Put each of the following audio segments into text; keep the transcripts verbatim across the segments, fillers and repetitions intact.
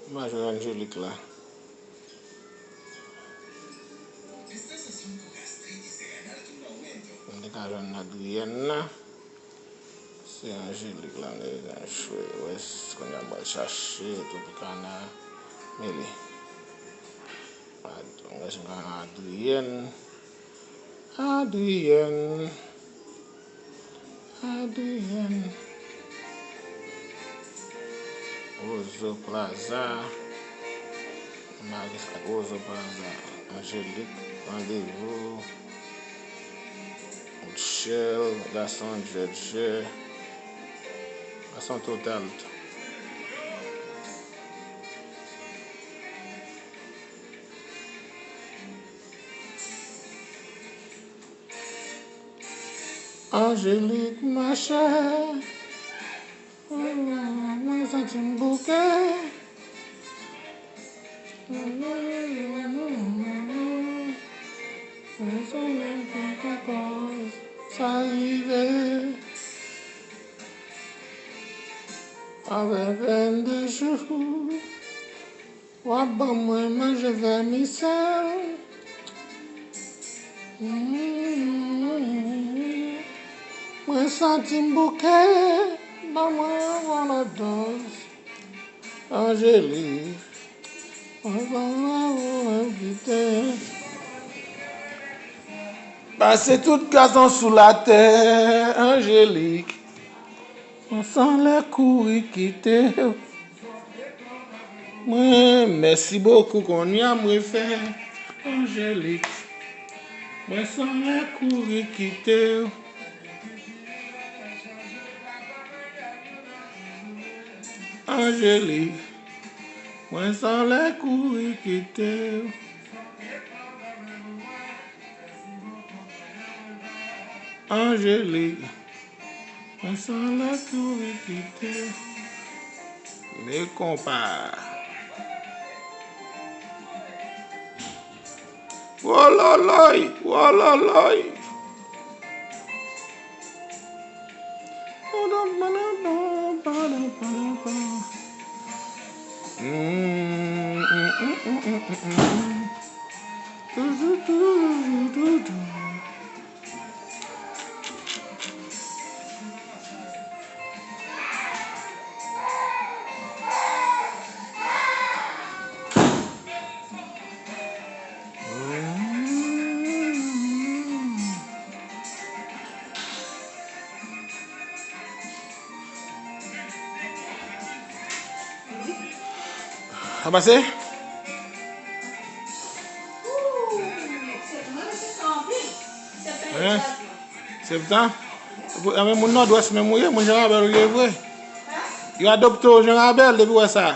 Mwen jwenn Angélique la. M te ka jwenn Adrienne la. Se Angélique la m te bezwen jwe. Wè, kounye a m pral chache Tropicana. Men li. Adrienne. Adrienne. Adrienne. Rozo Plaza. Maris ak Rozo Plaza. Angélique, Randevou. Rutshelle, Gason Djèdjè. Gason Total tou. Angélique, machè, mwen santi m bouke. Mwen santi m bouke, sa rive. Avè vennde jou. W ap ban mwen manje vèmisèl. Mm. Mwen santi m bouke, ban mwen yon lòt dòz. Angélique, mwen ban mwen ou envite. Pase tout gason sou latè, Angélique. Mwen sanlè kouri kite w. Mwen, mèsi bokou, kounye a m refè. Angélique. Mwen sanlè kouri kite w. Angélique. Mwen sanlè kouri kite w. Angélique. Mwen sanlè kouri kite. Men konpa. Wololoy, wololoy. Mm, mm, mm. Toujou, toujou, toujou. Sa pase? Hein? Septan? Pou, anben, moun Nòdwès menm ou ye, moun Jan Rabèl ou ye vre. Yo adopte w Jan Rabèl depi w wè sa.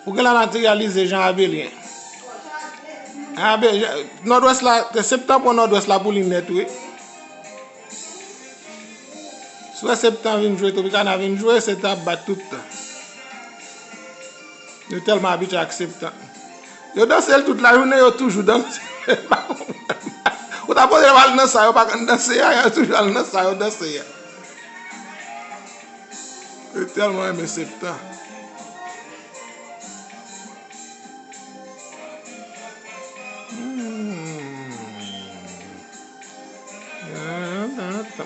Ou genlè natiralize Jan Rabelyen. Jan Rabèl, Jan, Nòdwès la, Septan pran Nòdwès la pou li nèt, wi. Si w wè Septan vin jwe, Tropicana vin jwe, Septan ap bat tout tan. Yo tèlman abitye ak septan. Yo danse l tout lajounen, yo toujou danse. Ou ta poze yo al nan sa, yo pa konn danse a, yo toujou al nan sa, yo danse a. Yo tèlman renmen septan. Hmm.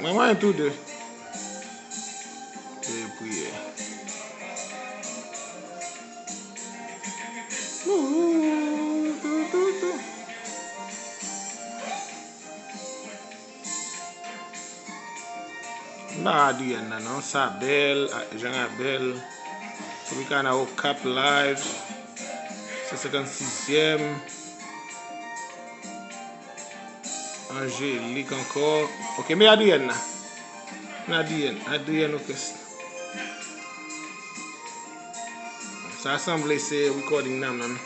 Mwen, mwen tou de. Te priyè. M pa Adrienne nan non, sa bèl, a- Jean Abel, Tropicana Okap Live, san senkannsizyèm. Angélique ankò. Ok, men Adrienne nan. Men Adrienne, Adrienne Orchestre. Sa sanble se recording nan menm.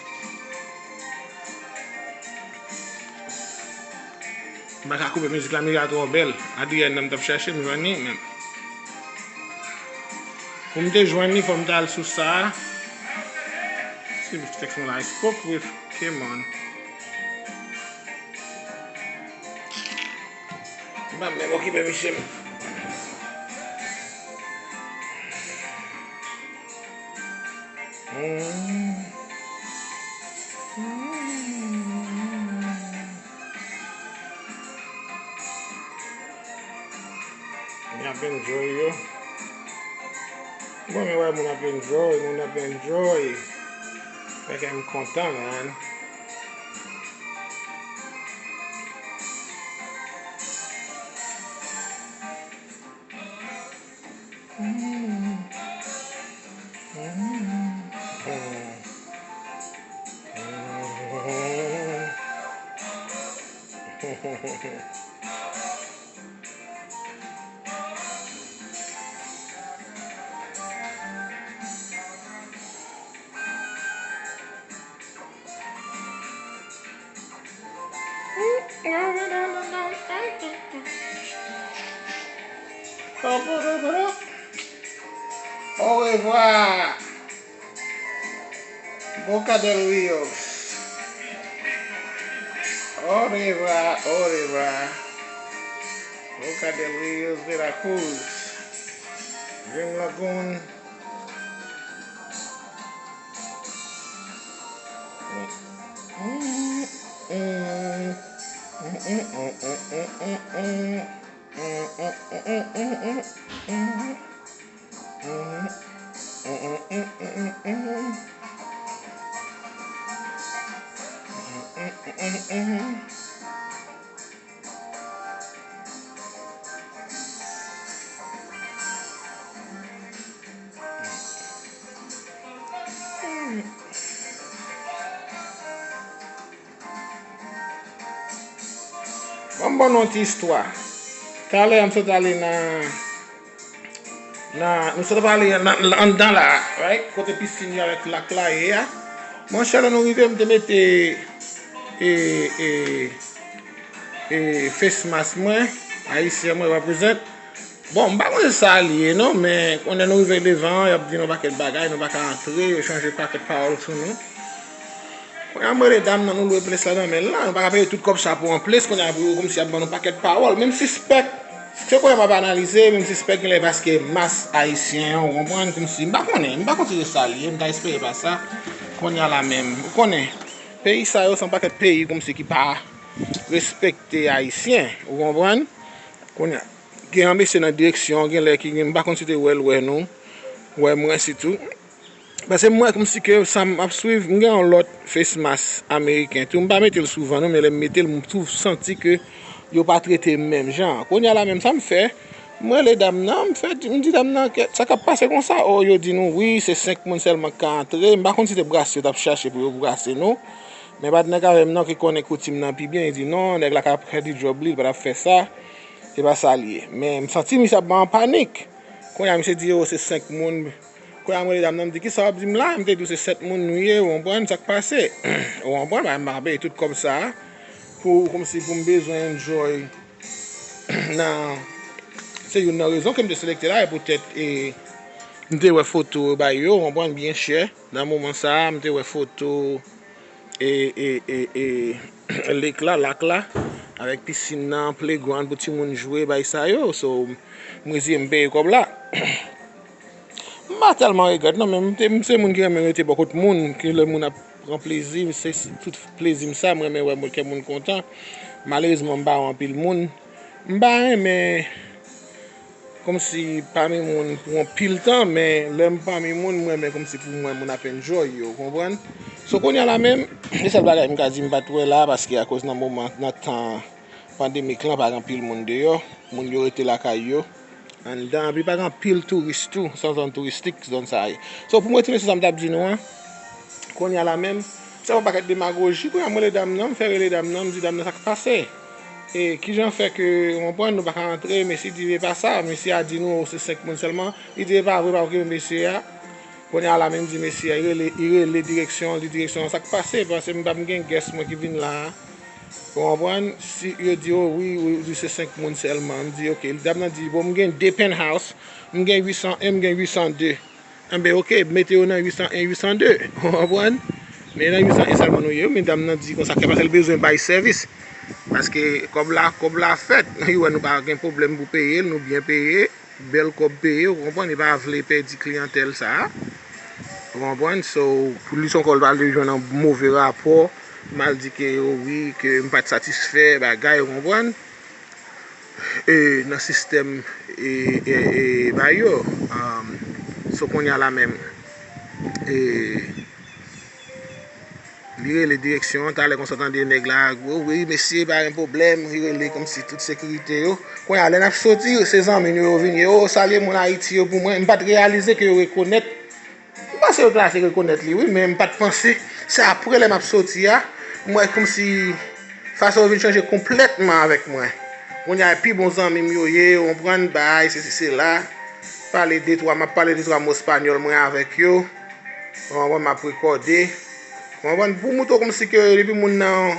M pa ka koupe mizik la, mizik la twò bèl. Adrienne nan m t ap chache, m jwenn li, men pou m te jwenn li, fò m t al sou sa. Si text my life spoke with Kimon. M pa menm okipe misye m. Mm. Mm. M ap enjoy yo. Bon, men wè moun ap enjoy, moun ap enjoy. Fè kè m kontan, man. Orevwa. Boca del Ríos. Orevwa, orevwa. Boca del Ríos, Veracruz. Dream Lagoon. Ban m ban nou yon ti istwa. Talè a m sot ale nan, nan, nou sot ap ale nan, nan, anndan la, right? Kote pisin yo avèk lak la ye a. Monchè, lè nou rive, m te mete, e, e, e, face mask mwen, ayisyen mwen represent. Bon, m pa konn se sa li ye non, men kounye a nou rive devan, y ap di nou pakèt bagay, nou pa ka antre, yo chanje pakèt pawòl sou nou. Kounye a m rele dam nan, nou lwe ples la nan men l la, nou pa ka peye tout kòb sa pou yon ples, kounye a pou yo kòmsi y ap ban nou pakèt pawòl. Men m sispèk, se kounye a m ap analize, men m sispèk genlè paske mas ayisyen an, ou konprann, kòmsi, m pa konnen, m pa konn si se sa li ye, m ta espere pa sa, kounye a la menm, ou konnen, peyi sa yo se yon pakèt peyi kòmsi ki pa respekte ayisyen, ou konprann? Kounye a, gen yon mesye nan direksyon an, genlè ki, m pa konn si te wè l wè nou, wè mwen sitou. Paske m wè kòmsi ke sa m ap swiv, m gen yon lòt face mask ameriken tou. M pa mete l souvan non, men lè m mete l, m twouve, santi ke yo pa trete m menm jan. Kounye a la menm, sa m fè, m rele dam nan, m fè, m di dam nan, "Kèt, sa k ap pase konsa?" O, yo di nou, "Wi, se senk moun sèlman k ka antre." M pa konn si te brase yo t ap chache pou yo brase nou. Men patnè k avè m nan ki konnen koutim nan pi byen, li di, "Non, nèg la ka fè di djòb li, li pa t ap fè sa." Se pa sa l ye. Men m santi misye ap ban m panik. Kounye a, misye di, "O, se senk moun." Kounye a, m rele dam nan, m di, "Kisa w ap di m la?" M te di w, "Se sèt moun nou ye, ou konprann sa k pase." Ou konprann, m pa ka peye tout kòb sa a pou, kòmsi pou m bezwen enjoy nan, se youn nan rezon ke m te selekte la, e poutèt, e, M te wè foto yo bay yo, w konprann, byen chè. Nan moman sa a, m te wè foto e, e, e, e, lake la, lak la, avèk pisin nan, playground pou timoun jwe, bay sa yo. So, m reziye m peye kòb la. M pa tèlman regrèt non, men m te, m se moun ki renmen rete bò kot moun, ke lè moun ap pran plezi, se tout plezi m sa, m renmen wè kè moun kontan. Malerezman, m pa wè anpil moun. M pa renmen kòmsi pami moun pou anpil tan, men lè m pami moun, m renmen kòmsi pou m wè moun ap enjoy yo, w konprann? So, kounye a la menm, se sèl bagay m ka di m pa t wè la, paske akoz nan moman, nan tan pandemik lan, pa gen anpil moun deyò, moun yo rete lakay yo. Anndan, epi pa gen anpil touris tou, se yon zòn touristik, zòn sa a ye. So, pou m retounen sou sa m t ap di nou an, kounye a la menm, se yon pakèt demagoji, kounye a m rele dam nan, m fè rele dam nan, m di dam nan sa k pase. E kijan fè ke, w konprann, nou pa ka antre, mesye di e pa sa, mesye a di nou se senk moun sèlman, li di e pa vre, pa okipe mesye a. Kounye a la menm di mesye a, li rele, li rele direksyon, li di direksyon an sa k pase, paske m pa m gen guest mwen ki vin la a. Ou konprann? Si yo di, o wi, wi, ou di se senk moun sèlman. M di, oke. Dam nan di, bon, m gen de penthouse, m gen uitsan en, m gen uitsan de. Enben, oke, mete yo nan uitsan en, uitsan de. Ou konprann? Men nan uitsan en sèlman nou ye, men dam nan di konsa, ke paske l bezwen bay sèvis. Paske kòb la, kòb la fèt. Li wè nou pa gen pwoblèm pou peye l, nou byen peye, bèl kòb peye, ou konprann? Li pa vle pèdi kliyantèl sa a. Ou konprann? So, pou li se ankò l pral jwenn yon move rapò, m al di ke, o wi, ke m pa t satisfè, bagay, ou konprann? E, nan sistèm, e, e, e, ba yo, um, so kounye a la menm, e, li rele direksyon an, talè konsa tande nèg la, o wi, mesye, pa gen pwoblèm, li rele kòmsi tout sekirite yo. Kounye a, lè n ap soti, se zanmi nou yo vin, yo salye moun Ayiti yo pou mwen, m pa t reyalize ke yo rekonèt. M panse yo te achte rekonèt li, wi, men m pa t panse. Se apre lè m ap soti a, m wè kòmsi fason yo vin chanje konplètman avèk mwen. Kounye a, pi bon zanmi m yo ye, w konprann, bay, sesi, sela. Pale de twa, m ap pale de twa mo espanyòl mwen avèk yo. W konprann, m ap rekòde. W konprann, pou moutre w kòmsi ke depi moun nan